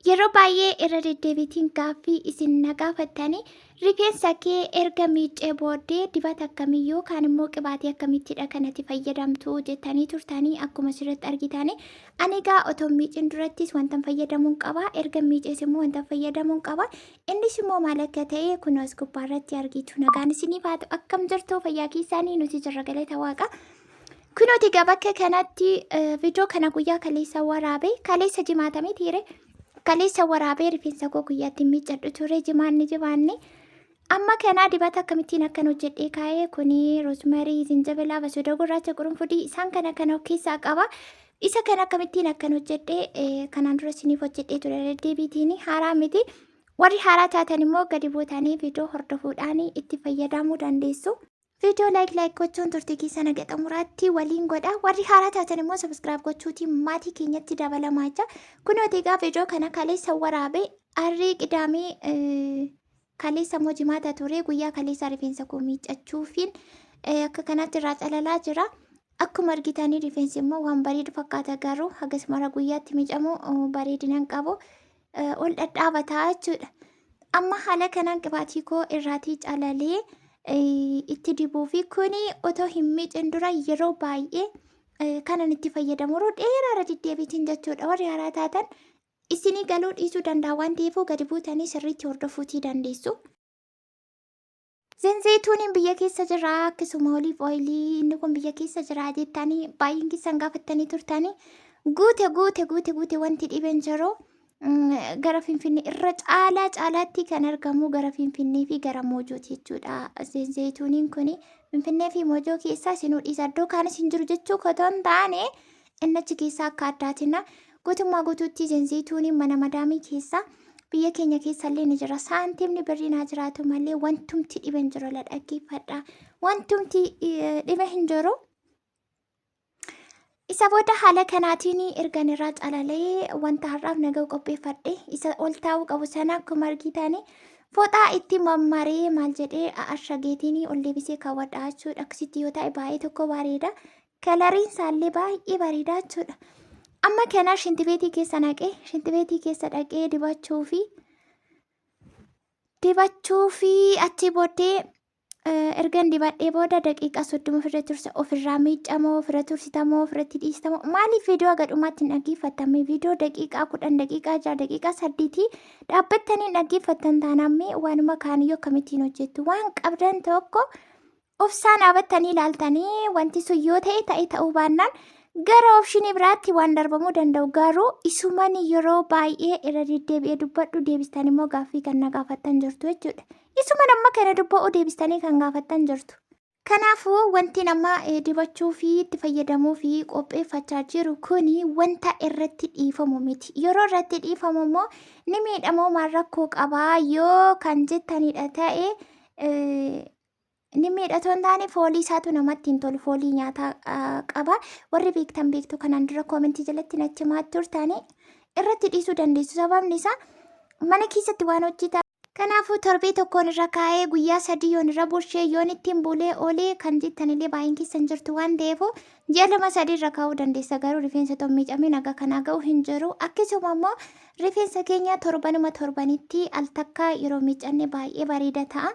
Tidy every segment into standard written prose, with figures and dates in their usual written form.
Yeroo baay'ee irra deddeebiitiin gaaffii isin na gaafattanii rifeensa kee erga miiccee booddee dibata akkamii yookaan immoo qibaatii akkamittidha kanatti fayyadamtu jettanii turtanii. Akkuma asirratti argitanii ani egaa otoo miicin durattis wanta fayyadamuun qaba, erga miicees immoo wanta fayyadamuun qaba. Innis immoo maal akka ta'e kunoo as gubbaarratti argitu. Nagaan isiniif haa ta'u, akkam jirtu? Fayyaa keessaanii? Nuti jirra, galata Waaqa. Kunooti egaa bakka kanatti viidiyoo kana guyyaa kaleessa waraabee, kaleessa jimaatamee tiire, kaleessa waraabee. Rifeensa koo guyyaatti miiccadhu ture jimaanni jimaanni. Amma kanaa dibata akkamittiin akkan hojjedhee kaa'ee, kuni rosemary, zinjibila, basoda gurraacha, qurunfudii, isaan kana kan of keessaa qaba. Isa kana akkamittiin akkan hojjedhee kanaan dura isiniif hojjedhee ture deddeebiitiin, haaraa miti. Warri haaraa taatan immoo gadi buutanii viidiyoo hordofuudhaan itti fayyadamuu dandeessu. Viidiyoo like like gochuun turtii keessan haga xumuraatti waliin godha. Warri haaraa taatan immoo subscribe gochuutiin maatii keenyatti dabalamaa jira. Kunooti egaa viidiyoo kana kaleessa waraabee, arrii qidaamee, kaleessa immoo jimaata ture. Guyyaa kaleessa rifeensa koo miiccachuufiin akka kanatti irraa calalaa jira. Akkuma argitanii rifeensi immoo waan bareedu fakkaata, garuu hagas mara guyyaatti miicamu bareedina hin qabu. Ol dhadhaabataa jechuudha. Amma haala kanaan qibaatii koo irraatii calalee itti dibuu fi kuni otoo hin miicin dura yeroo baay'ee kanan itti fayyadamu yeroo dheeraa irra deddeebiitiin jechuudha. Warri haaraa taatan isinii galuu dhiisuu danda'a waan ta'eef gadi buutanii sirriitti hordofuutii dandeessu. Zayituuniin biyya keessa jira, akkasuma olive oilii inni kun biyya keessa jira jettanii baay'een keessan gaafattanii turtanii. Guute guute guute guute, wanti dhibeen jiru. Gara Finfinnee irra caalaa caalaatti kan argamu gara Finfinnee fi gara Moojooti jechuudha. Zayituuniin kun Finfinnee fi Moojoo keessaa isinuu dhiisa, iddoo kaanis hin jiru jechuu otoo hin taane, inni achi keessaa akka addaatina. Guutummaa guutuutti zayituuniin mana madaamii keessa biyya keenya keessallee ni jira. Saantimni birrii naa jiraatu malee wantumti dhibe hin jiru, la dhaggeeffadha. Wantumti dhibe hin jiru. Isa booda haala kanaatiin ergan irraa calalee wanta har'aaf naga'u qopheeffadhe, isa ol taa'uu qabu sana akkuma argitanii fooxaa itti mammaree maal jedhee ashageetiin ol deebisee kaawwadha jechuudha. Akkasitti yoo ta'e baay'ee tokko bareeda. Coloriin isaallee baay'ee bareeda jechuudha. Amma kana shintibeetii keessa naqee, shintibeetii keessa dhaqee dibachuu fi achi booddee ergan dibadhee booda daqiiqaa 30 ofirra tursa. Ofirraa miiccamoo, ofirra tursitamoo, ofirratti dhiistamoo? Maaliif viidiyoo haga dhumaatti hin dhaggeeffattamne? Viidiyoo daqiiqaa 10, daqiiqaa 6, daqiiqaa 8 dhaabbattanii hin dhaggeeffattan taanammee waanuma kaaniyyuu akkamittiin hojjettu? Waan qabdan tokko obsaan dhaabattanii ilaaltanii, wanti sun yoo ta'e ta'e, ta'uu baannaan gara optionii biraatti waan darbamuu danda'u. Garuu isuman yeroo baay'ee irra deddeebi'ee dubbadhu deebistan immoo gaaffii kan na gaafattan jirtu jechuudha. Isuman amma kana dubba'u deebistanii kan gaafattan jirtu. Kanaafuu wanti nama dibachuu fi itti fayyadamuu fi qopheeffachaa jiru kuni wanta irratti dhiifamu miti. Yeroo irratti dhiifamu immoo ni miidhamoo, maal rakkoo qabaa yoo kan jettanidha ta'e, ni miidhatoo hin taane, foolii isaatu namatti hin tolu, foolii nyaataa qaba. Warri beektan beektu, kanaan dura commentii jalatti natti himaa turtanii irratti dhiisuu dandeessu. Sababni isaa mana keessatti waan hojjetaa. Kanaafuu torbee tokkoon irra kaa'ee guyyaa 3 yoon irra bulchee, yoon ittiin bulee oolee kan jettanillee baay'een keessan jirtu waan ta'eef, ji'a 2 3 irra kaa'uu dandeessa. Garuu rifeensa otoo miicamee nagaa kanaa ga'u hin jiru. Akkasuma immoo rifeensa keenya torbanuma torbanitti al takka yeroo miicanne baay'ee bareeda ta'a.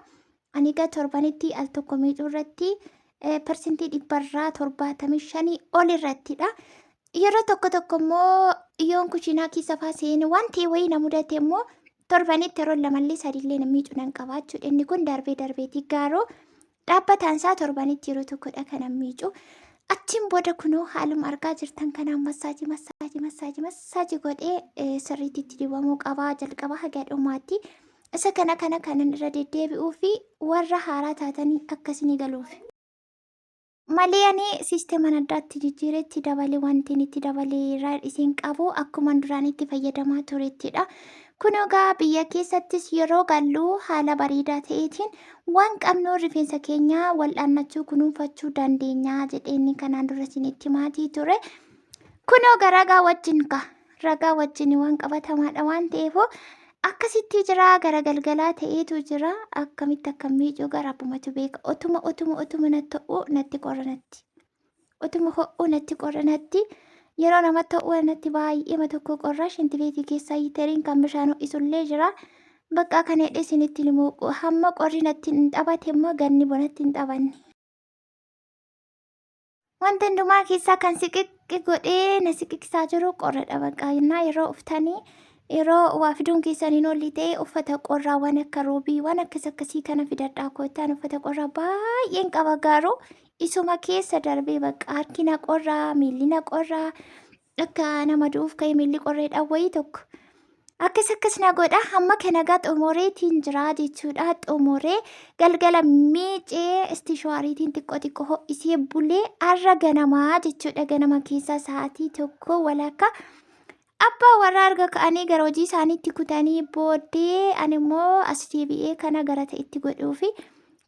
Ani egaa torbanitti al tokko miicuu irratti 75% ol irrattidha. Yeroo tokko tokko immoo yoon kushiinaa keessa faa seene, waan ta'e wayii na mudate immoo, torbanitti yeroo lamallee sadiillee na miicuu nan qaba jechuudha. Inni kun darbee darbeeti, garuu dhaabbataan isaa torbanitti yeroo tokkodha kanan miicu. Achiin booda kunoo haaluma argaa jirtan kanaan massage massage massage massage godhee sirriitti itti dibamuu qaba jalqaba haga dhumaatti. Isa kana kana kanan irra deddeebi'uu fi warra haaraa taatanii akkasinii galuuf. Malee ani systeman addaatti jijjiiretti dabalee wanti itti dabalee irraa isin qabu akkuma duraan itti fayyadamaa turettidha. Kun egaa biyya keessattis yeroo gallu haala bareedaa ta'eetiin waan qabnu rifeensa keenya wal'aannachuu, kunuunfachuu dandeenya jedheen kanaan dura isinitti himaatii ture. Kunoo ragaa wajjin ka ragaa wajjin waan qabatamaadha waan ta'eef akkasitti jira. Gara galgalaa ta'eetu jira. Akkamitti akka miicuu gara abbumatu beeka. Otuma otuma otuma natti ho'u natti qorra, natti otuma ho'u natti qorra, natti Yeroo namatti ho'u natti baay'eema tokko qorra. Shintibeetii keessa hiiteriin kan bishaan ho'isullee jira. Bakka kana hidhee isinitti himu hamma qorri natti hin taphate immoo ganni bonatti hin taphanne. Wanta hundumaa keessaa kan siqiqqi godhee na siqiqsaa jiru qorradha bakka innaa yeroo uftanii yeroo waa fiduun keessan hin oolli ta'e uffata qorraa waan akka roobii waan akkas akkasii kana fidadhaa kottaan. Uffata qorraa baay'een qaba, garuu isuma keessa darbee bakka harki na qorraa, miilli na qorraa, akka nama du'uuf ka'e miilli qorreedhaan wayii tokko. Akkas akkas na godha. Hamma kana gaa xumureetiin jira jechuudha. Xumuree galgala miicee istishuwaariitiin xiqqoo xiqqoo ho'isee bulee har'a ganamaa jechuudha. Ganama keessaa sa'aatii 1:15 abbaa warraa erga ka'anii gara hojii isaaniitti kutanii booddee ani immoo as deebi'ee kana gara ta'etti godhuufi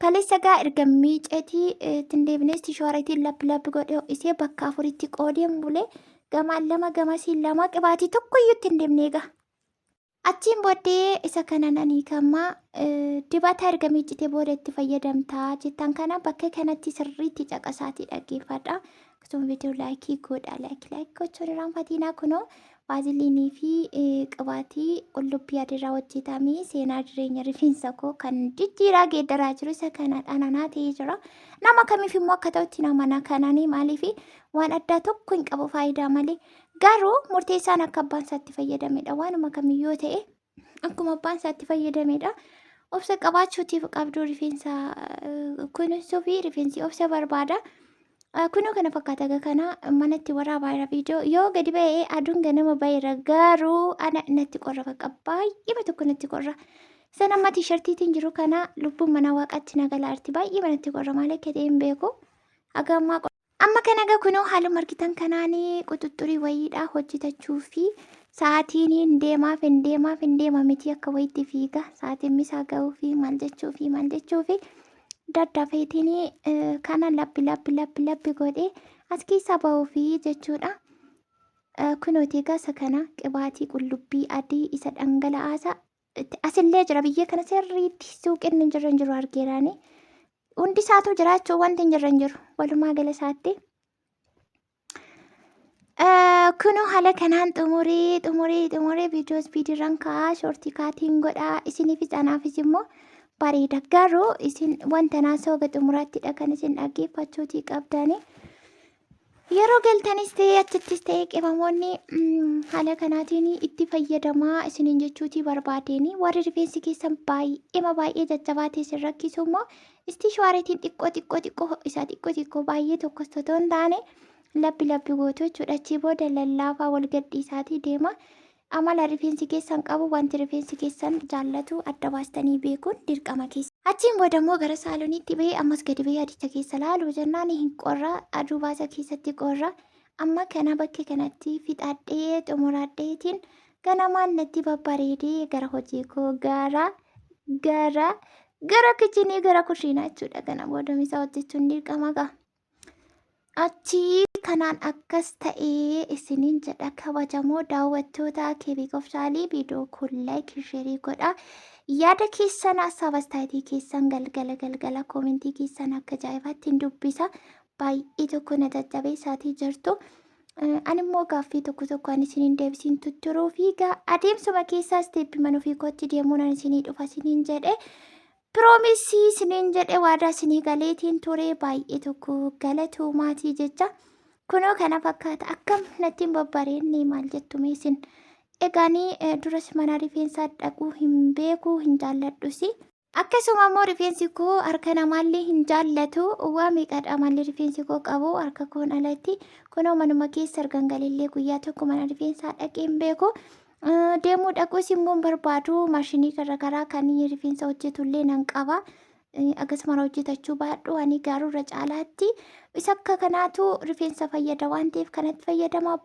kaleessa gaa erga miiceetii ittiin deebinee istishuwaariitiin lappi lappi godhee ho'isee bakka afuritti qoodeen bulee gamaan lama gamasiin lama qibaatii tokko iyyuu ittiin deemnee egaa. Achiin booddee isa kana nan hiikamma. Dibata erga miiccitee booda itti fayyadamtaa jettan kana bakka kanatti sirriitti caqasaatii dhaggeeffadha. Akkasuma viidiyoo like godha. Like like gochuun irraanfatiinaa. Kunoo vaaziliinii fi qibaatii qullubbii adiirraa hojjetame seenaa jireenya rifeensa koo kan jijjiiraa geeddaraa jiru isa kanadha. Nanaa ta'ee jira. Nama kamiif immoo akka ta'utti nama na kananii maaliif waan addaa tokko hin qabu faayidaa malee. Garuu murteessaan akka abbaan isaatti fayyadamedha. Waanuma kamiyyuu ta'e akkuma abbaan isaatti fayyadamedha. Obsa qabaachuutiif qabduu rifeensa kunuunsuu fi rifeensi obsa barbaada. Kunoo kana fakkaata egaa kana manatti waraabaa jira viidiyoo. Yoo gadi ba'ee aduun ganama ba'eera, garuu ana natti qorra, bakka baay'ee tokko natti qorra. Isa nama tiishartiitiin jiru kana lubbuun mana waaqaatti na galaarti, baay'ee natti qorra, maal akka ta'e hin beeku. Haga ammaa amma kana egaa kunoo haaluma argitan kanaanii quxuxxurii wayiidha hojjetachuu fi sa'aatiin hin deemaaf hin deemaaf hin deema miti, akka wayiitti fiiga sa'aatiin misaa ga'uu fi maal jechuu fi maal jechuu fi daddafeetiin kana lappi lappi lappi lappi godhee as keessaa ba'uu fi jechuudha. Kunooti egaa isa kana qibaatii qullubbii adii isa dhangala'aasa asillee jira. Biyya kana sirriitti suuqinni hin jirre hin jiru argeeraani. Hundi isaatu jiraachuu wanti hin jirre hin jiru walumaa gala isaatti. Kunoo haala kanaan xumuree xumuree xumuree viidiyoo speediirraan ka'aa short cutiin godhaa isiniifis anaafis immoo bareeda, garuu isin wanta naasoo haga xumuraattidha kan isin dhaggeeffachuutii qabdanii. Yeroo galtanis ta'e achittis ta'e qimamoonni haala kanaatiin itti fayyadamaa isiniin jechuutii barbaadeen. Warri rifeensi keessan baay'eema baay'ee jajjabaa ta'e isin rakkisu immoo istishuwaareetiin xiqqoo xiqqoo xiqqoo isaa xiqqoo xiqqoo baay'ee tokkos otoo hin taane lappi lappi gootu jechuudha. Achii booda lallaafaa wal gadhiisaatii deema. Amala rifeensi keessan qabu, wanti rifeensi keessan jaallatu adda baastanii beekuun dirqama keessa. Achiin booda immoo gara saaloniitti bahee ammas gadi bahee adicha keessa laalu jennaan hin qorra, aduu baasa keessatti qorra. Amma kana bakka kanatti fixadhee xumuradheetiin ganamaan natti babbareedee gara hojii koo gara gara gara kichinii gara kushiinaa jechuudha. Kana booda misaa hojjechuun dirqama ga'a. Achii kanaan akkas ta'ee isiniin jedha, kabajamoo daawwattoota keebii qofsaalii. Viidiyoo kun like, share godha. Yaada keessan, hasaaba istaayitii keessan galgala galgala comment keessan akka ajaa'ibaatti hin dubbisa. Baay'ee tokko na jajjabeessaatii jirtu. Ani immoo gaaffii tokko tokko ani isiniin deebisiin tutturuu fi adeemsuma keessaa step mana ofii kootti deemuun ani isinii dhufa isiniin jedhe. Promise isiniin jedhe, waadaa isinii galeetiin ture, baay'ee tokko galatoomaatii jecha. Kunoo kana fakkaata, akkam natti hin babbareedne, maal jettu isin? Egaanii duras mana rifeensaa dhaquu hin beeku, hin jaalladhusi. Akkasuma immoo rifeensi koo harka namaallee hin jaallatu. Waa meeqadha malli rifeensi koo qabu harka koon alatti. Kunoo manuma keessa argan galillee guyyaa tokko mana rifeensaa dhaqee hin beeku. Deemuu dhaquus immoo hin barbaadu. Maashinii garaagaraa kan rifeensa hojjetullee nan qaba. Akkasuma hojjetachuu baadhu ani garuu irra caalaatti isa akka kanaatu rifeensa fayyada waan ta'eef kanatti fayyadama.